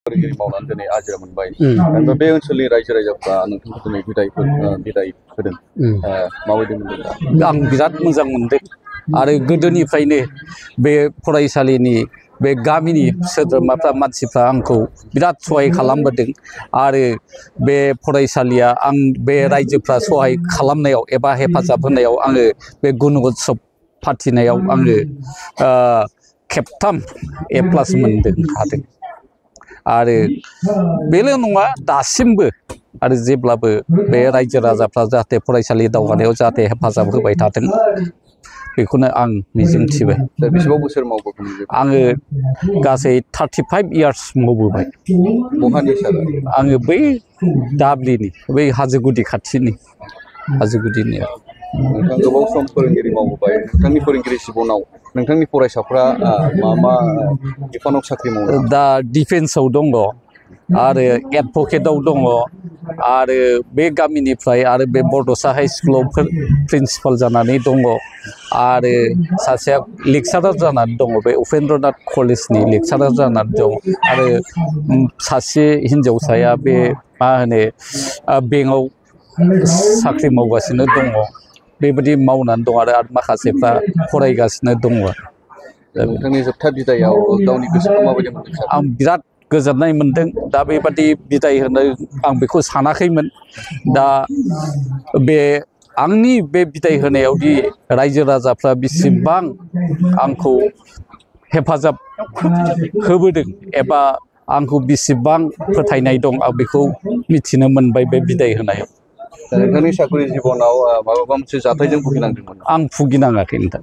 फोरोंगिरि मावनानै दिनै आजिरा मोनबाय बे ओनसोलनि रायजो राजाफ्रा नोंथांखौ दिनै बिदाय होदों माबायदि मोनदों? आं बिराद मोजां मोनदों आरो गोदोनिफ्रायनो बे फरायसालिनि बे गामिनि सोद्रोमाफ्रा मानसिफ्रा आंखौ बिराद सहाय खालामबोदों आरो बे फरायसालिया आं बे रायजोफ्रा सहाय खालामनायाव एबा हेफाजाब होनायाव आङो बे गुण'त्सव फाथिनायाव आङो खेबथाम A+ मोनदों हादों आरो बेल' नङा दासिमबो आरो जेब्लाबो बे रायजो राजाफ्रा जाहाथे फरायसालि दावगानायाव जाहाथे हेफाजाब होबाय थाथों बेखौनो आं मिजिंथिबाय। बेसेबां बोसोर मावबोखो? आङो गासै 35 इयार्स मावबोबाय। बहानि सार? आङो बै दाब्लिनि बै हाजोगुदि खाथिनि हाजोगुदिनि। नोंथां गोबाव सम फोरोंगिरि मावबोबाय। नोंथांनि फोरोंगिरि जिबनाव नोंथांनि फरायसाफ्रा मा बिफानाव साख्रि मावो? दा डिफेन्सआव दङ आरो एडभकेटआव दङ आरो बे गामिनिफ्राय आरो बे बड'सा हाइ स्कुलाव प्रिन्सिपाल जानानै दङ आरो सासेया लेक्सारार जानानै दङ बे उपेन्द्रनाथ कलेजनि लेक्सारार जानानै दं आरो सासे हिन्जावसाया बे मा होनो बेंकआव साख्रि मावगासिनो दङ। बेबायदि मावनानै दं आरो माखासेफ्रा फरायगासिनो दङ। नोंथांनि जोबथा बिदायाव गावनि गोसोखौ माबायदि मोनदों? आं बिराद गोजोननाय मोनदों। दा बेबादि बिदाय होनो आं बेखौ सानाखैमोन। दा बे आंनि बे बिदाय होनायावदि रायजो राजाफ्रा बेसेबां आंखौ हेफाजाब होबोदों एबा आंखौ बेसेबां फोथायनाय दं आं बेखौ मिथिनो मोनबाय बे बिदाय होनायाव। नोंथांनि साख्रि जिबनाव माबा मोनसे जाथायजों भुगिनांदोंमोन? आं भुगिनाङाखै नोंथां।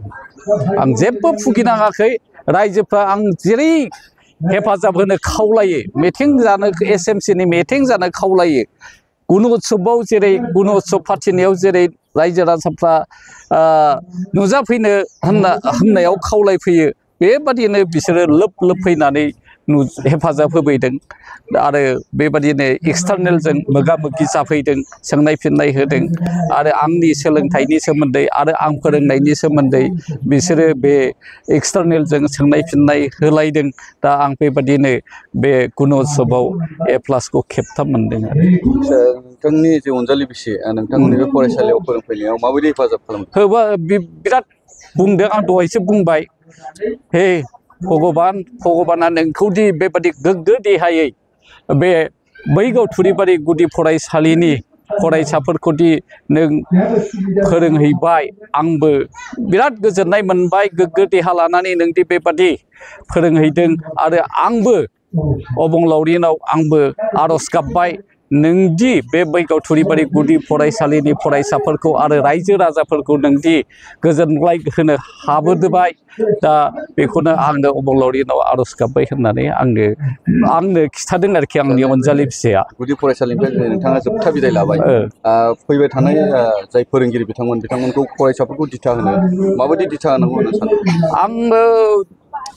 आं जेबो भुगिनाङाखै। रायजोफ्रा आं जेरै हेफाजाब होनो खावलायो, मिटिं जानो SMCनि मिटिं जानो खावलायो, गुण'त्सवआव जेरै गुण'त्सव फाथिनायाव जेरै रायजो राजाफ्रा नुजाफैनो होननायाव खावलायफैयो बेबादिनो बिसोरो लोब लोब फैनानै हेफाजाब होफैदों आरो बेबादिनो एक्सटार्नेलजों मोगा मोगि जाफैदों, सोंनाय फिननाय होदों आरो आंनि सोलोंथाइनि सोमोन्दै आरो आं फोरोंनायनि सोमोन्दै बिसोरो बे एक्सटार्नेलजों सोंनाय फिननाय होलायदों। दा आं बेबादिनो बे गुण'त्सवआव A+खौ खेबथाम मोनदों आरो। नोंथांनि जे अनजालि बिसि नोंथांमोननि बे फरायसालियाव फोरोंफैनायाव माबायदि हेफाजाब खालामदों? बिराद बुंदों। आं दहायसो बुंबाय, हे भगबाना नोंखौदि बेबादि गोग्गो देहायै बे बै गावथुरिबारि गुदि फरायसालिनि फरायसाफोरखौदि नों फोरोंहैबाय, आंबो बिराद गोजोननाय मोनबाय गोग्गो देहा लानानै नोंदि बेबादि फोरोंहैदों आरो आंबो अबंलावरिनाव आंबो आर'ज गाबबाय नोंदि बे बैगाव थुरिबारि गुदि फरायसालिनि फरायसाफोरखौ आरो रायजो राजाफोरखौ नोंदि गोजोनग्लाय होनो हाबोबाय। दा बेखौनो आंनो अबंलावरिनाव आर'ज गाबबाय होननानै आंनो खिथादों आरोखि आंनि अनजालि फिसाया। गुदि फरायसालिनिफ्राय नोंथाङा जोबथा बिदाय लाबाय। फैबाय थानाय जाय फोरोंगिरि बिथांमोनखौ फरायसाफोरखौ दिथा होनो माबायदि दिथा होनांगौ होनना सानो? आंबो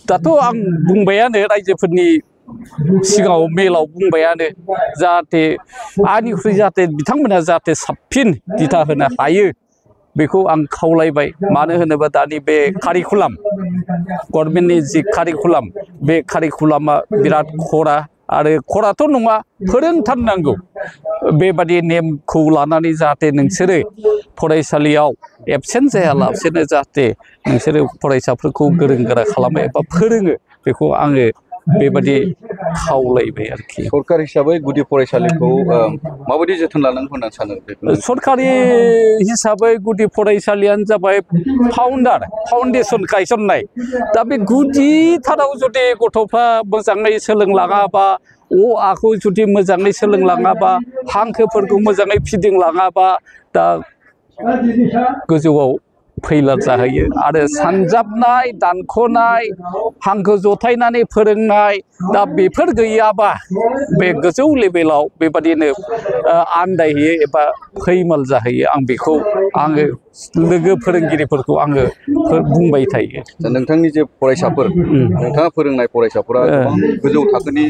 दाथ' आं बुंबायानो रायजोफोरनि सिगाङाव मेलाव बुंबायानो, जाहाथे आंनिख्रुइ जाहाथे बिथांमोना जाहाथे साबसिन दिथा होनो हायो बेखौ आं खावलायबाय। मानो होनोबा दानि बे कारिकुलाम, गभर्नमेन्टनि जि कारिकुलाम, बे कारिकुलामा बिराद खरा आरो खराथ' नङा, फोरोंथारनांगौ। बेबादि नेमखौ लानानै जाहाथे नोंसोरो फरायसालियाव एबसेन्ट जायालासेनो जाहाथे नोंसोरो फरायसाफोरखौ गोरों गोरा खालामो एबा फोरोङो, बेखौ आङो बेबादि खावलायबाय आरोखि। सरकार हिसाबै गुदि फरायसालिखौ माबायदि जोथोन लानांगौ होनना सानो? सरकारि हिसाबै गुदि फरायसालियानो जाबाय फाउन्डेसन गायसननाय। दा बे गुदिथाराव जुदि गथ'फ्रा मोजाङै सोलोंलाङाबा, आखौ जुदि मोजाङै सोलोंलाङाबा, हांखोफोरखौ मोजाङै फिदिंलाङाबा, दा गोजौआव फैलार जाहैयो। आरो सानजाबनाय, दानख'नाय, हांखो जथायनानै फोरोंनाय, दा बेफोर गैयाबा बे गोजौ लेभेलाव बेबादिनो आन्दायहैयो एबा फैमाल जाहैयो। आं बेखौ आङो लोगो फोरोंगिरिफोरखौ आङो बुंबाय थायो। नोंथांनि जे फरायसाफोर, नोंथाङा फोरोंनाय फरायसाफोरा गोबां गोजौ थाखोनि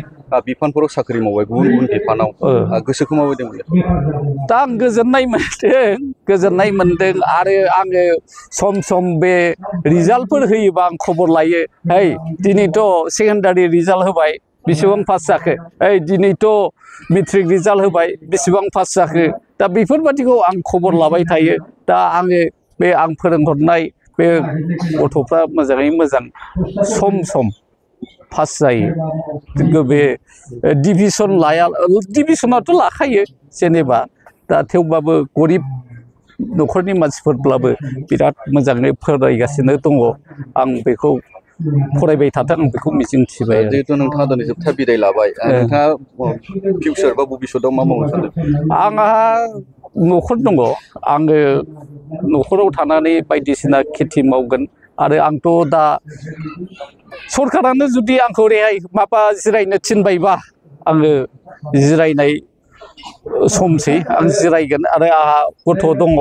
बिफानफोराव साख्रि मावबाय, गुबुन गुबुन बिफानाव। गोसोखौ माबायदि मोनदों? दा आं गोजोननाय मोनदों आरो आङो सम सम बे रिजाल्टफोर होयोबा आं खबर लायो। दिनैथ' सेकेन्डारि रिजाल्ट होबाय, बेसेबां पास जाखो ओइ दिनैथ' मेट्रिक रिजाल्ट होबाय बेसेबां पास जाखो दा बेफोरबादिखौ आं खबर लाबाय थायो दा आङो बे आं फोरोंहरनाय बे गथ'फ्रा मोजाङै मोजां सम पास जायो बे डिभिसन लाया डिभिसनाथ' लाखायो जेनेबा दा थेवब्लाबो गरिब न'खरनि मानसिफोरब्लाबो बिराद मोजाङै फरायगासिनो दङ आं बेखौ फरायबाय थाथों आं बेखौ मिजिंथिबाय जिहेतु नोंथाङा दिनै जोबथा बिदाय लाबाय नोंथाङा फिउचार बा भबिष्यतआव मा मावनो सानदों आंहा न'खर दङ आङो न'खराव थानानै बायदिसिना खेथि मावगोन आरो आंथ' दा सरकारानो जुदि आंखौ रेहाय माबा जिरायनो थिनबायबा आङो जिरायनाय समसै आं जिरायगोन आरो आंहा गथ' दङ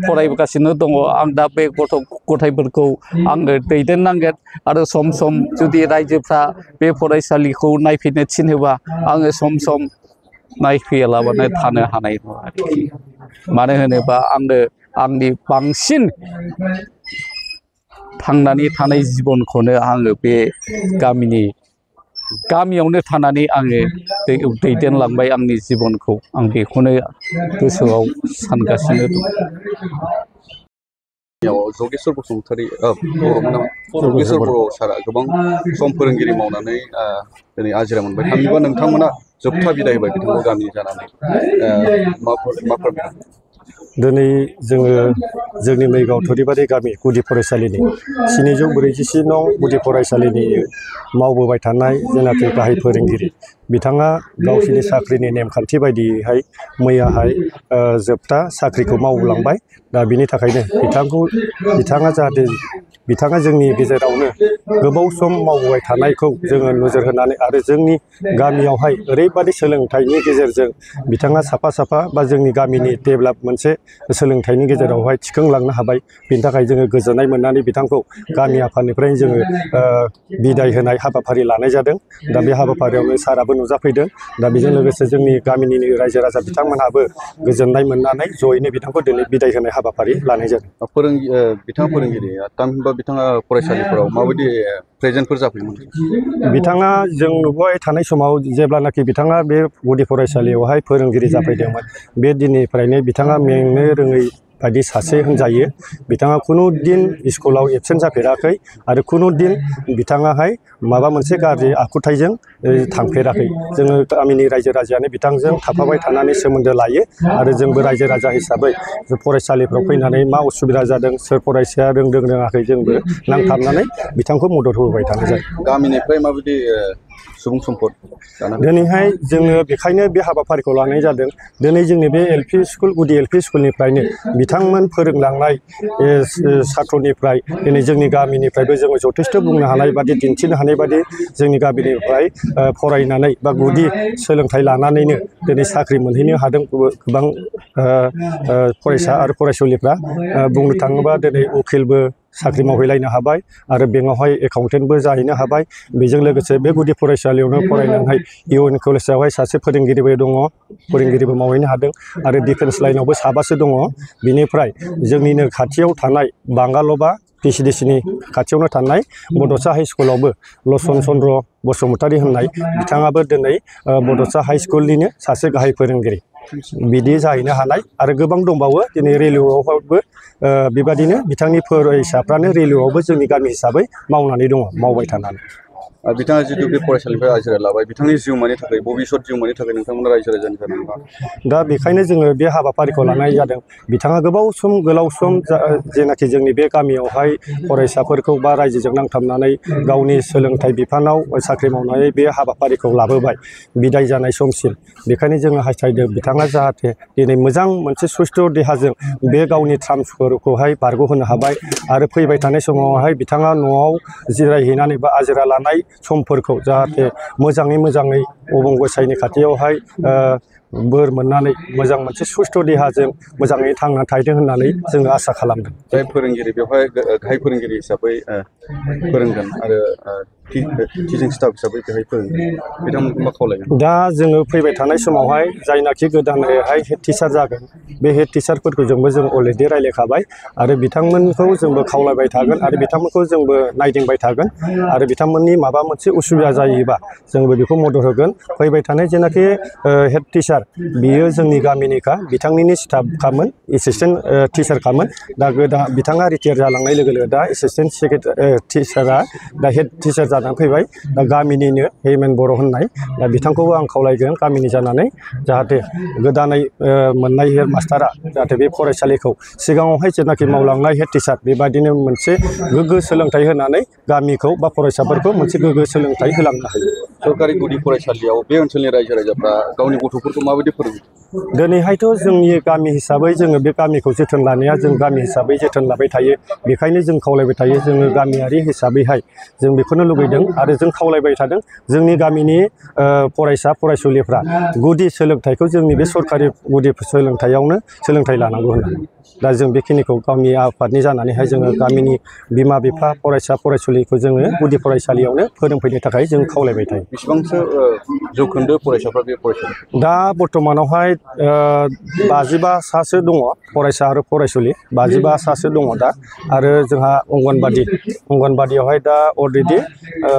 फरायगासिनो दङ आं दा बे गथ' गथायफोरखौ आङो दैदेननांगोन आरो सम जुदि रायजोफ्रा बे फरायसालिखौ नायफैनो थिनोबा आङो सम नायफैयालाबानो थानो हानाय नङा आरोखि मानो होनोबा आंनो आंनि बांसिन थांनानै थानाय जिबनखौनो आङो बे गामियावनो थानानै आङो दैदेनलांबाय आंनि जिबनखौ आं बेखौनो गोसोआव सानगासिनो दं जगेश्वर बसुमतारी जगेश्वर बर' सारा गोबां सम फोरोंगिरि मावनानै दिनै आजिरा मोनबाय थामहिनबा नोंथांमोना जोबथा बिदाय होबाय बिथांखौ गामि जानानै मा फोरमायगोन दिनै जोङो जोंनि मैगाव थुरिबारि गामि गुदि फरायसालिनि 744 नं गुदि फरायसालिनि मावबोबाय थानाय जेनाखि गाहाय फोरोंगिरि बिथाङा गावसिनि साख्रिनि नेमखान्थि बायदियैहाय मैयाहाय जोबथा साख्रिखौ मावलांबाय दा बिनि थाखायनो बिथाङा जाहाथे बिथाङा जोंनि गेजेरावनो गोबाव सम मावबोबाय थानायखौ जोङो नोजोर होनानै आरो जोंनि गामियावहाय ओरैबादि सोलोंथाइनि गेजेरजों बिथाङा साफा बा जोंनि गामिनि डेभेलप मोनसे सोलोंथाइनि गेजेरावहाय थिखांलांनो हाबाय बिनि थाखाय जोङो गोजोननाय मोननानै बिथांखौ गामि आफादनिफ्राय जोङो बिदाय होनाय हाबाफारि लानाय जादों दा बे हाबाफारियावनो साराबो नुजाफैदों दा बेजों लोगोसे जोंनि गामिनि रायजो राजा बिथांमोनहाबो गोजोननाय मोननानै जयैनो बिथांखौ दिनै बिदाय होनाय हाबाफारि लानाय जादों बिथाङा फोरोंगिरि थामहिनबा बिथाङा फरायसालिफोराव माबायदि प्रेजेन्टफोर जाफैयोमोन बिथाङा जों नुबाय थानाय समाव जेब्लानाखि बिथाङा बे गुदि फरायसालियावहाय फोरोंगिरि जाफैदोंमोन बे दिननिफ्रायनो बिथाङा मेंनो रोङै बायदि सासे होनजायो बिथाङा खुनु दिन स्कुलाव एबसेन्ट जाफेराखै आरो खुनु दिन बिथाङाहाय माबा मोनसे गाज्रि आखुथाइजों थांफेराखै जोङो गामिनि रायजो राजायानो बिथांजों थाफाबाय थानानै सोमोन्दो लायो आरो जोंबो रायजो राजा हिसाबै फरायसालिफ्राव फैनानै मा उसुबिदा जादों सोर फरायसाया रोंदों रोङाखै जोंबो नांथाबनानै बिथांखौ मदद होबोबाय थानाय जायो गामिनिफ्राय माबायदि सुबुं सम्पद दिनैहाय जोङो बेखायनो बे हाबाफारिखौ लानाय जादों दिनै जोंनि बे गुदि एल पि स्कुलनिफ्रायनो बिथांमोन फोरोंलांनाय सात्रनिफ्राय दिनै जोंनि गामिनिफ्रायबो जोङो जथेस्थ' बुंनो हानाय बादि दिन्थिनो हानाय बादि जोंनि गामिनिफ्राय फरायनानै बा गुदि सोलोंथाइ लानानैनो दिनै साख्रि मोनहैनो हादों गोबां फरायसा आरो फरायसुलिफ्रा बुंनो थाङोबा दिनै उकिलबो साख्रि मावहैलायनो हाबाय आरो बेंकआवहाय एकाउन्टेन्टबो जाहैनो हाबाय बेजों लोगोसे बे गुदि फरायसालियावनो फरायनानै इउएन कलेजावहाय सासे फोरोंगिरिबो दङ फोरोंगिरिबो मावहैनो हादों आरो डिफेन्स लाइनावबो साबासो दङ बिनिफ्राय जोंनिनो खाथियाव थानाय बांगालबा पिसिडिसिनि खाथियावनो थानाय बड'सा हाइ स्कुलावबो लसन चन्द्र बसुमतारी होननाय बिथाङाबो दिनै बड'सा हाइ स्कुलनिनो सासे गाहाय फोरोंगिरि बिदि जाहैनो हानाय आरो गोबां दंबावो दिनै रेलवेआवबो बेबादिनो बिथांनि फरायसाफ्रानो रेलवेआवबो जोंनि गामि हिसाबै मावनानै दङ मावबाय थानानै बिथाङा जितु बे फरायसालिनिफ्राय आजिरा लाबाय बिथांनि जिउमानि थाखाय भबिष्यत जिउमानि थाखाय नोंथांमोना रायजो राजानि थाखाय दा बेखायनो जोङो बे हाबाफारिखौ लानाय जादों बिथाङा गोलाव सम जेनाखि जोंनि बे गामियावहाय फरायसाफोरखौ बा रायजोजों नांथाबनानै गावनि सोलोंथाइ बिफानाव साख्रि मावनानै बे हाबाफारिखौ लाबोबाय बिदाय जानाय समसिम बेखायनो जोङो हास्थायदों बिथाङा जाहाथे दिनै मोजां मोनसे सुस्थ' देहाजों बे गावनि ट्रान्सफरखौहाय बारग'होनो हाबाय आरो फैबाय थानाय समावहाय बिथाङा न'आव जिरायहैनानै बा आजिरा लानाय समफोरखौ जाहाथे मोजाङै अबं गसाइनि खाथियावहाय बोर मोननानै मोजां मोनसे सुस्थ' देहाजों मोजाङै थांना थाहैथों होननानै जोङो आसा खालामदों। जाय फोरोंगिरि बेवहाय गाहाय फोरोंगिरि हिसाबै फोरोंगोन आरो टिचिं स्टाफ हिसाबै बेहाय फोरोंगोन बिथांमोनखौ मा खावलायगोन? दा जोङो फैबाय थानाय समावहाय जायनाखि गोदानैहाय हेड टिचार जागोन बे हेड टिचारफोरखौ जोंबो जों अलरेडि रायज्लायखाबाय आरो बिथांमोनखौ जोंबो खावलायबाय थागोन आरो बिथांमोनखौ जोंबो नायदिंबाय थागोन आरो बिथांमोननि माबा मोनसे उसुबिदा जायोबा जोंबो बेखौ मदद होगोन। फैबाय थानाय जेनाखि हेड टिचार बियो जोंनि गामिनिखा, बिथांनिनो स्टाफखामोन, एसिस्टेन्ट टिचारखामोन। दा बिथाङा रिटायार जालांनाय लोगो लोगो दा एसिस्टेन्ट टिचारा दा हेड टिचार जानानै फैबाय। दा गामिनिनो हेमेन बर' होननाय, दा बिथांखौबो आं खावलायगोन गामिनि जानानै जाहाथे गोदानै मोननाय हेड मास्टारा जाहाथे बे फरायसालिखौ सिगाङावहाय जेनाखि मावलांनाय हेड टिचार बेबायदिनो मोनसे गोग्गो सोलोंथाइ होनानै गामिखौ बा फरायसाफोरखौ मोनसे गोग्गो सोलोंथाइ होलांनो हायो। सरकारि गुदि फरायसालियाव बे ओनसोलनि रायजो राजाफ्रा गावनि गथ'फोरखौ माबायदि फोरोङो? दिनैहायथ' जोंनि गामि हिसाबै जोङो बे गामिखौ जोथोन लानाया जों गामि हिसाबै जोथोन लाबाय थायो। बेखायनो जों खावलायबाय थायो, जोङो गामियारि हिसाबैहाय जों बेखौनो लुबैदों आरो जों खावलायबाय थादों जोंनि गामिनि फरायसा फरायसुलिफ्रा गुदि सोलोंथाइखौ जोंनि बे सरकारि गुदि सोलोंथाइयावनो सोलोंथाइ लानांगौ होननानै। दा जों बेखिनिखौ गामि आफादनि जानानैहाय जोङो गामिनि बिमा बिफा फरायसा फरायसुलिखौ जोङो गुदि फरायसालियावनो फोरोंफैनो थाखाय जों खावलायबाय थायो। बेसेबांसो जौखोन्दो फरायसाफ्रा बे फरायसालियाव? दा बर्थमानावहाय 55सासो दङ फरायसा आरो फरायसुलि, 55सासो दङ दा। आरो जोंहा अंगनबादियावहाय दा अलरेडि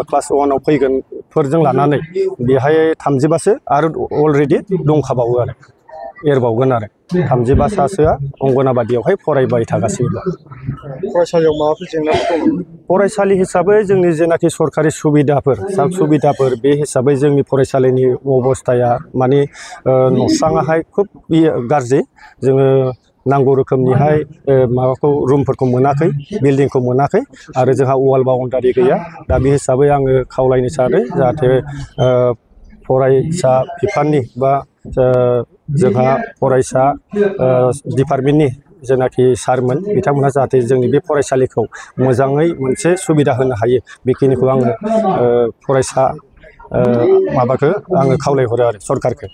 क्लास 1आव फैगोनफोरजों लानानै बेहाय 35सो आरो अलरेडि दंखाबावो आरो एरबावगोन आरो 35सासोआ अंगनाबादियावहाय फरायबाय थागासिनो दं। फरायसालियाव माबाफोर जेंनाफोर दङ? फरायसालि हिसाबै जोंनि जेनाखि सरकारि सुबिदाफोर बे हिसाबै जोंनि फरायसालिनि अबस्थाया माने न'स्राङाहाय खुब गाज्रि। जोङो नांगौ रोखोमनिहाय माबाखौ रुमफोरखौ मोनाखै, बिल्डिंखौ मोनाखै आरो जोंहा वाल बाउन्डारि गैया। दा बे हिसाबै आङो खावलायनो सानो जाहाथे फरायसा बिफाननि बा जोंहा फरायसा डिपार्टमेन्टनि जेनाखि सारमोन बिथांमोनहा जाहाथे जोंनि बे फरायसालिखौ मोजाङै मोनसे सुबिदा होनो हायो, बेखिनिखौ आङो फरायसा माबाखौ आङो खावलायहरो आरो सरकारखौ।